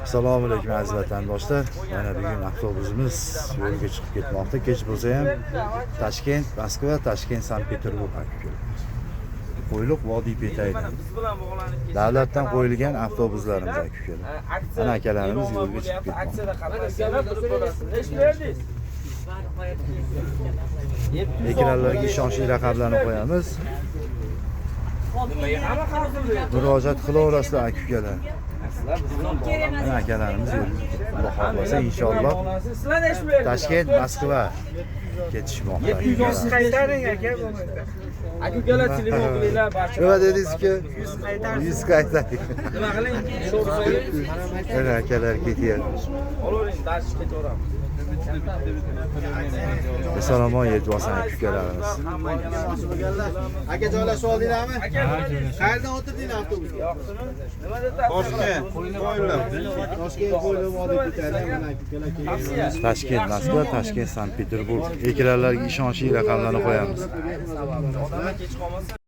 Assalomu alaykum, aziz vatandoshlar. Mana bugun avtobusimiz yo'lga chiqib ketmoqda. Kech bo'lsa ham Toshkent, Moskva, Toshkent, Sankt Peterburg aka. Qo'yliq, Vodiy Petaydan. Biz bilan bog'lanib ketishdi. Davlatdan qo'yilgan avtobuslarimiz, aka ukalar. Aksiya Mana akalarimiz e'lon yo'lga chiqib bo'lyapti. ketmoqda. Aksiyada qatnashganlar bilib ko'rasiz. Nechi berdingiz? Ekranlarga ishonchli raqamlarni qo'yamiz. Nimaga hamma qarz berdi? Murojaat qilaverasizlar, aka ukalar. Sizlar biz bilan bog'lanib. Mana akalarimiz yo'lga ketdi. Xudo xohlasa, inshaalloh Sizlar nechi berdingiz? Toshkent, Moskva ketishmoqda. 700 Qaytaring, aka, bo'lmasa. Aka ukalar, telefon qilinglar barcha. Nima dedingiz, uka? 100 qaytaring. Nima qiling? Sho'r soling. Mana akalar ketyapti. Olavering, dars ketaveramiz. Eson omon yetib olsin, aka ukalarimiz. Aka, joylashib oldinglarmi? Qayerdan o'tirdinglar avtobusga? Nima dedi? Toshkent, Qo'yliq. Toshkent, Qo'yliq, Vodiy Petaydan mana aka ukalar kelgan. Toshkent, Moskva, Toshkent, Sankt Peterburg. Ekranlarga ishonchli raqamlarni qo'yamiz. Odamlar kech qolmasa.